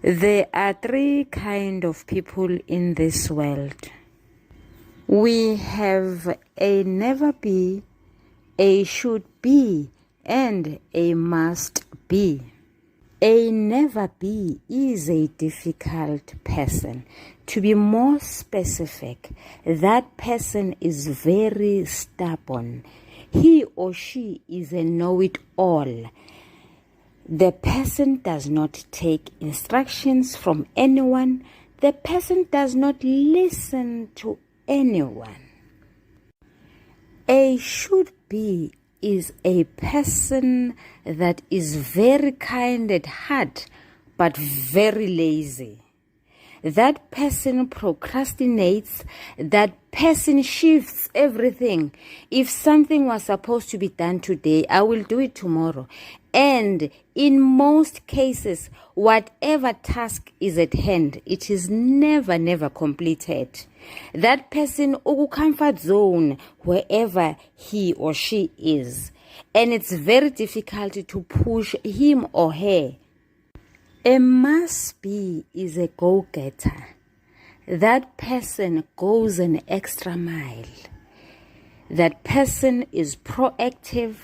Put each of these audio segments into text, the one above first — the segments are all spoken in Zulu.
There are three kind of people in this world. We have a never be, a should be, and a must be. A never be is a difficult person. To be more specific, that person is very stubborn. He or she is a know it all. The person does not take instructions from anyone. The person does not listen to anyone. A should be is a person that is very kind at heart but very lazy. That person procrastinates. That person shifts everything. If something was supposed to be done today, I will do it tomorrow. And in most cases, whatever task is at hand, it is never, never completed. That person uku comfort zone wherever he or she is. And it's very difficult to push him or her. A must be is a go getter. That person goes an extra mile. That person is proactive.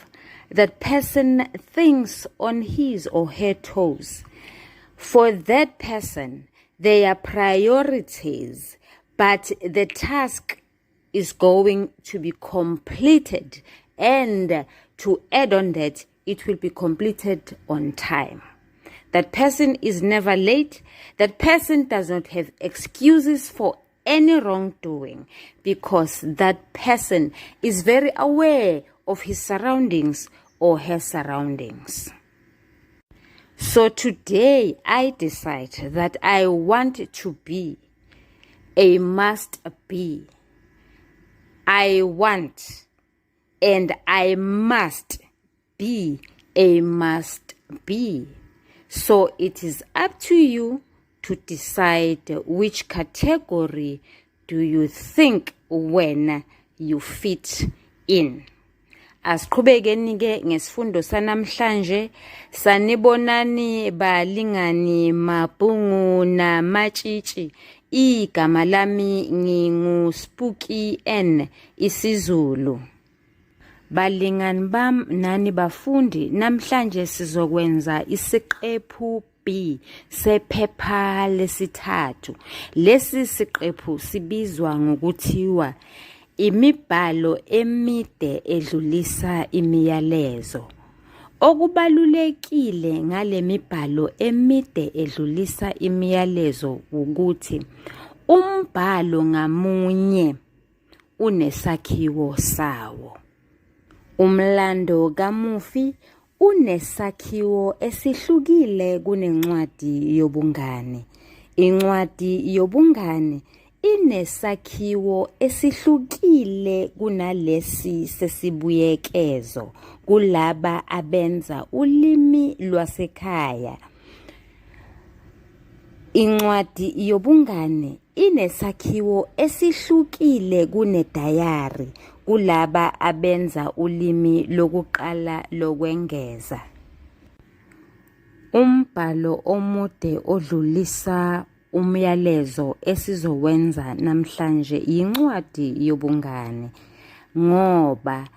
That person thinks on his or her toes. For that person, there are priorities, but the task is going to be completed. And to add on that, it will be completed on time. That person is never late. That person does not have excuses for any wrongdoing because that person is very aware of his surroundings or her surroundings. So today I decide that I want to be a must be. I want and I must be a must be. So it is up to you to decide which category do you think when you fit in. Asiqhubekeni ke ngesifundo sanamhlanje. Sanibonani balingani, mabhungu namatshitshi. Igama lami ngingu Spooky N isiZulu. Balingani bam nani bafundi, namhlanje sizokwenza isiqephu B sephepha lesithathu. Lesi siqephu sibizwa ngokuthiwa imibhalo emide edlulisa imiyalezo. Okubalulekile ngale mibhalo emide edlulisa imiyalezo ukuthi umbhalo ngamunye unesakhiwo sawo. Umlando kamufi unesakhiwo esihlukile kunencwadi yobungane. Incwadi yobungane inesakhiwo esihlukile kunalesi sesibuyekezo kulaba abenza ulimi lwasekhaya. Incwadi yobungane inesakhiwo esihlukile kunedayari kulaba abenza ulimi lokuqala lokwengeza. Umbhalo omude odlulisa umyalezo esizowenza namhlanje yincwadi yobungane ngoba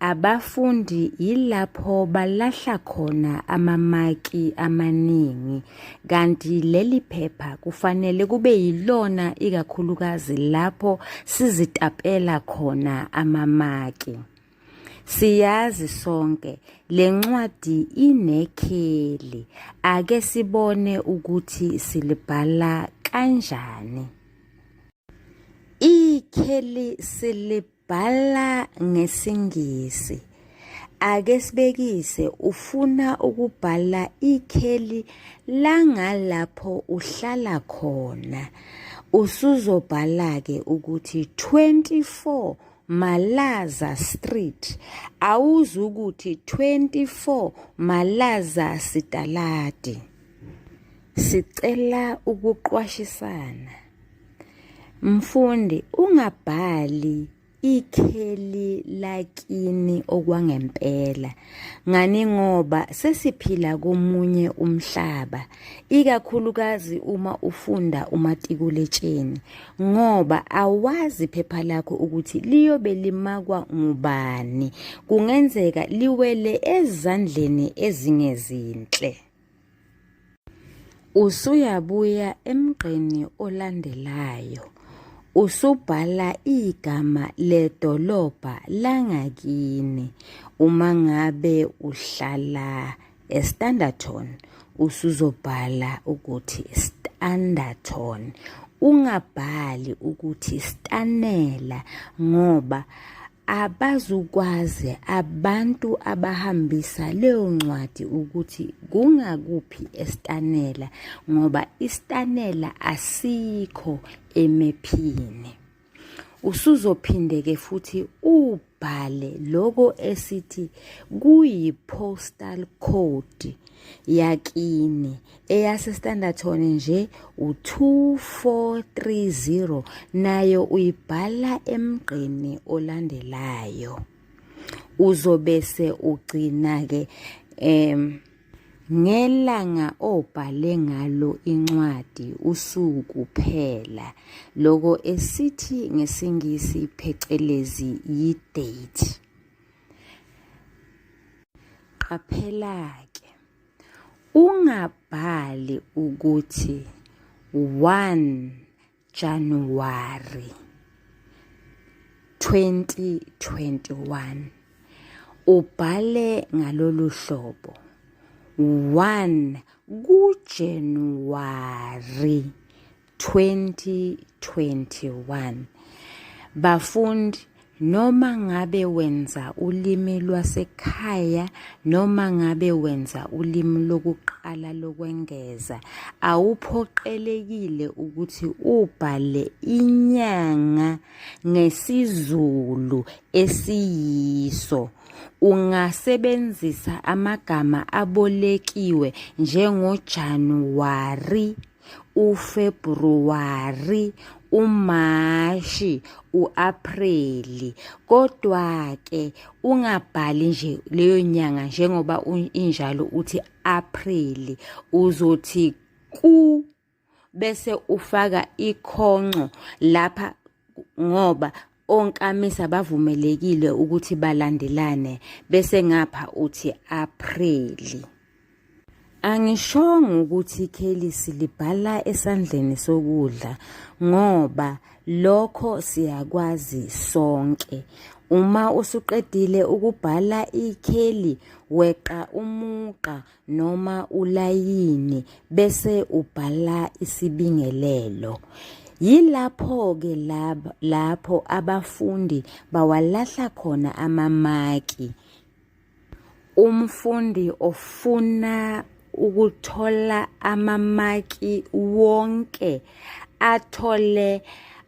abafundi yilapho balahla khona amamaki amaningi, kanti leli phepha kufanele kube yilona ikakhulukazi lapho sizitapela khona amamaki. Siyazi sonke le ncwadi inekheli. Ake sibone ukuthi silibhala kanjani. Ikheli silibhala ngesiNgisi. Ake sibekise ufuna ukubhala ikheli langalapho uhlala khona. Usuzobhala-ke ukuthi 24 Malaza Street. Awuzukuthi 24 Malaza Sitaladi. Sicela ukuqwashisana. Mfundi, ungabhali ikheli lakini okwangempela. Ngani ngoba sesiphila komunye umhlaba, ikakhulukazi uma ufunda umatikuletsheni, ngoba awazi iphepha lakho ukuthi liyobe limakwa ngubani. Kungenzeka liwele ezandleni ezingezinhle. Usuyabuya emgqeni olandelayo usubhala igama ledolobha langakini. Uma ngabe uhlala eStanderton usuzobhala ukuthi Standerton. Ungabhali ukuthi Stanela ngoba Abazukwazi abantu abahambisa leyo ncwadi ukuthi kungakuphi eStanela ngoba iStanela asikho emephini. Usuzophinde-ke futhi ubhale loko esithi kuyi-postal code yakini eyaseStanderton nje u-2430 nayo uyibhala emgqeni olandelayo. Uzobese ugcina-ke ngelanga obhale ngalo incwadi usuku phela loko esithi ngesiNgisi phecelezi yi-date. Qaphela-ke, ungabhali ukuthi 1 January 2021. Ubhale ngalolu hlobo 1 kuJanuwari 2021. Bafundi, noma ngabe wenza ulimi lwasekhaya noma ngabe wenza ulimi lokuqala lokwengeza, awuphoqelekile ukuthi ubhale inyanga ngesiZulu esiyiso. Ungasebenzisa amagama abolekiwe njengoJanuwari, uFebruwari, uMashi, u-Apreli. Kodwa-ke ungabhali nje leyo nyanga njengoba injalo uthi Apreli, uzothi ku bese ufaka ikhonco lapha ngoba onkamisa bavumelekile ukuthi balandelane bese ngapha uthi Apreli. Angishongo ukuthi ikheli silibhala esandleni sokudla ngoba lokho siyakwazi sonke. Uma usuqedile ukubhala ikheli weqa umugqa noma ulayini bese ubhala isibingelelo. Yilapho-ke lapho abafundi bawalahla khona amamaki. Umfundi ofuna ukuthola amamaki wonke athole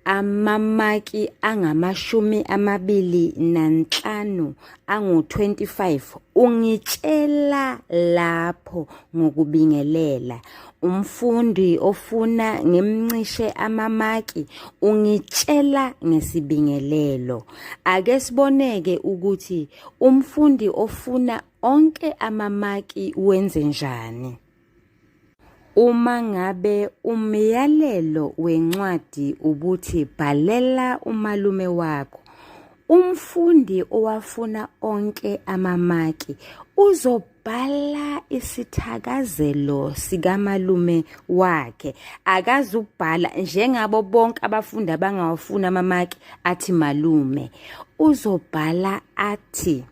amamaki angama-25 angu-25 ungitshela lapho ngokubingelela. Umfundi ofuna ngimncishe amamaki ungitshela ngesibingelelo. Ake siboneke ukuthi Umfundi ofuna onke amamaki wenze njani? Uma ngabe umyalelo wencwadi ubuthi bhalela umalume wakho, umfundi owafuna onke amamaki uzobhala isithakazelo sikamalume wakhe. Akazubhala njengabo bonke abafundi abangawafuni amamaki athi malume. Uzobhala athi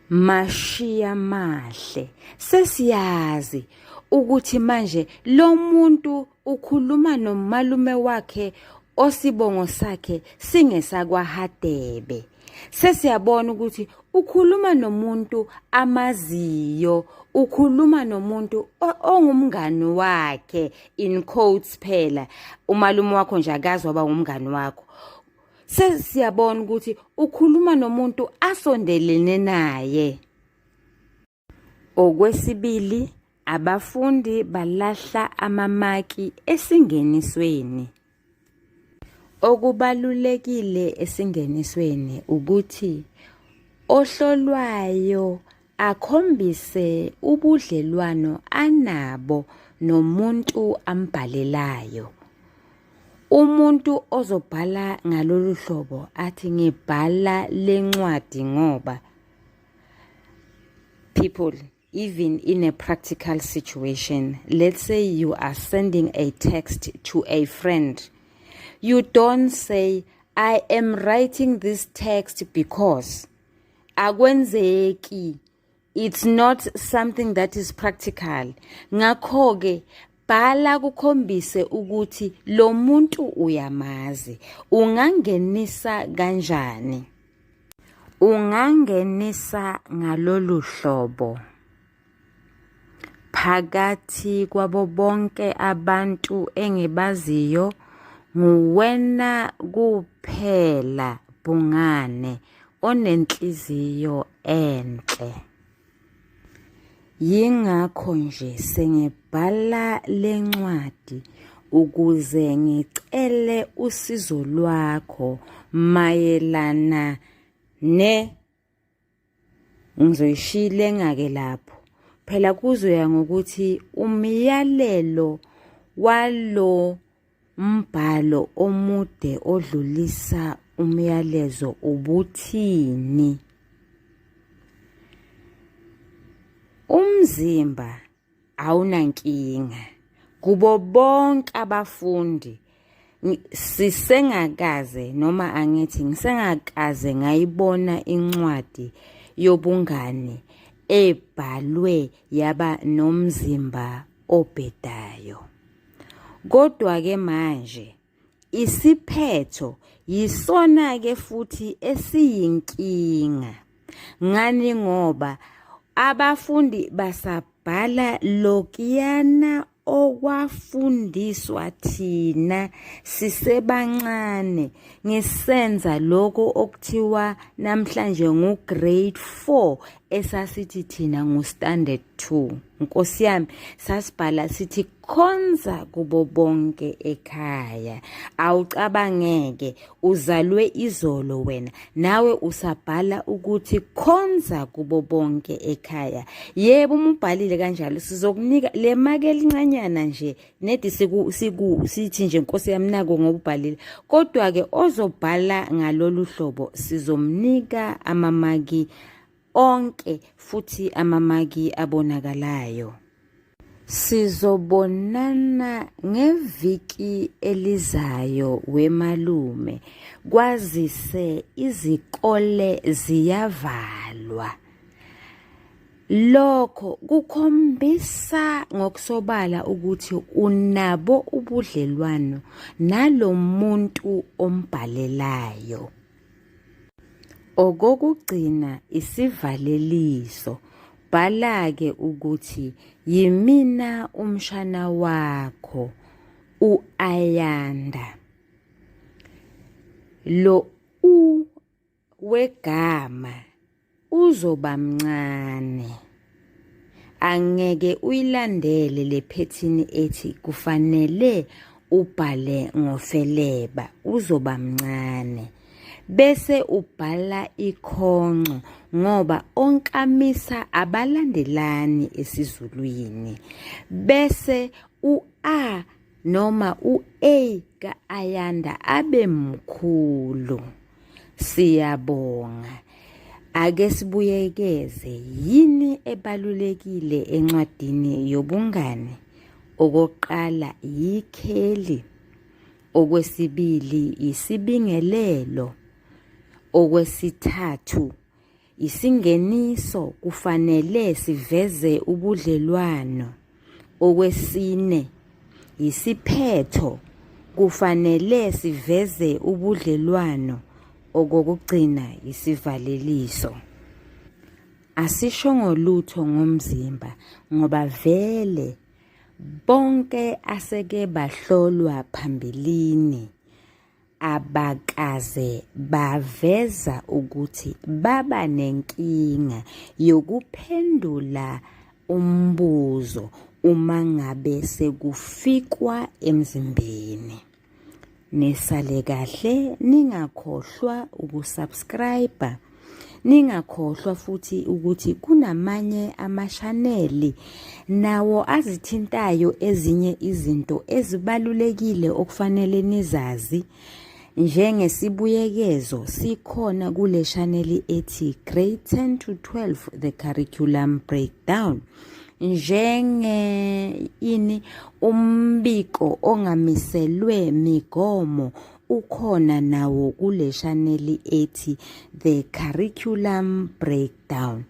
Mashiya mahle sesiyazi ukuthi manje lo muntu ukhuluma nomalume wakhe osibongo sakhe singesakwaHadebe. Sesiyabona ukuthi ukhuluma nomuntu amaziyo, ukhuluma nomuntu ongumngani wakhe in quotes phela. Umalume wakho nje akazi waba ngumngani wakho. Sesiyabona ukuthi ukhuluma nomuntu asondelene naye. Okwesibili, abafundi balahla amamaki esingenisweni. Okubalulekile esingenisweni ukuthi ohlolwayo akhombise ubudlelwano anabo nomuntu ambhalelayo. Umuntu ozobhala ngalolu hlobo athi ngibhala le ncwadi ngoba people even in a practical situation let's say you are sending a text to a friend you don't say i am writing this text because akwenzeki it's not something that is practical ngakho-ke bhala kukhombise ukuthi lo muntu uyamazi ungangenisa kanjani Ungangenisa ngalolu hlobo, Phakathi kwabo bonke abantu engibaziyo nguwena kuphela Bhungane onenhliziyo enhle. Yingakho nje sengibhala le ncwadi ukuze ngicele usizo lwakho mayelana ne ngizoyishiya ilengake lapho phela kuzoya ngokuthi umyalelo walo Umbhalo omude odlulisa umyalezo ubuthini? Umzimba awunankinga kubo bonke abafundi sisengakaze noma angithi ngisengakaze ngayibona incwadi yobungani ebhalwe yaba nomzimba obhedayo. Kodwa-ke manje isiphetho yisona-ke futhi esiyinkinga. Ngani ngoba abafundi basabhala lokuyana okwafundiswa thina sisebancane ngisenza lokho okuthiwa namhlanje ngu-grade 4 esasithi thina ngu-standard 2 nkosi yami sasibhala sithi khonza kubo bonke ekhaya awucabangeke uzalwe izolo wena nawe usabhala ukuthi khonza kubo bonke ekhaya yebo uma ubhalile kanjalo sizokunika le make elincanyana nje nedi siku siku sithi nje nkosi yami nako ngoba ubhalile kodwa ke ozobhala ngalolu hlobo sizomnika amamaki onke futhi amamaki abonakalayo. Sizobonana ngeviki elizayo wemalume kwazise izikole ziyavalwa. Lokho kukhombisa ngokusobala ukuthi unabo ubudlelwano nalo muntu ombhalelayo. Okokugcina isivaleliso, bhala-ke ukuthi yimina umshana wakho u-Ayanda. Lo u wegama uzoba mncane. Angeke uyilandele le phethini ethi kufanele ubhale ngofeleba uzoba mncane. Bese ubhala ikhonco ngoba onkamisa abalandelani esiZulwini. Bese u-A noma u-A ka-Ayanda abe mkhulu. Siyabonga. Ake sibuyekeze yini ebalulekile encwadini yobungani? Okokuqala yikheli, okwesibili isibingelelo, okwesithathu Isingeniso kufanele siveze ubudlelwano. Okwesine, yisiphetho kufanele siveze ubudlelwano. Okokugcina yisivaleliso. Asishongo lutho ngomzimba ngoba vele bonke aseke bahlolwa phambilini abakaze baveza ukuthi baba nenkinga yokuphendula umbuzo uma ngabe sekufikwa emzimbeni. Nisale kahle ningakhohlwa ukusubscribe. Ningakhohlwa futhi ukuthi kunamanye amashaneli nawo azithintayo ezinye izinto ezibalulekile okufanele nizazi njengesibuyekezo sikhona kule shaneli ethi Grade 10 to 12 The Curriculum Breakdown njenge ini umbiko ongamiselwe migomo ukhona nawo kule shaneli ethi The Curriculum Breakdown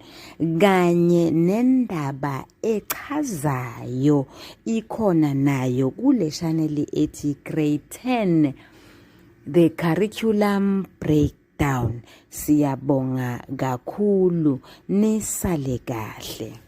kanye nendaba echazayo ikhona nayo kule shaneli ethi Grade 10 The Curriculum Breakdown. Siyabonga kakhulu, nisale kahle.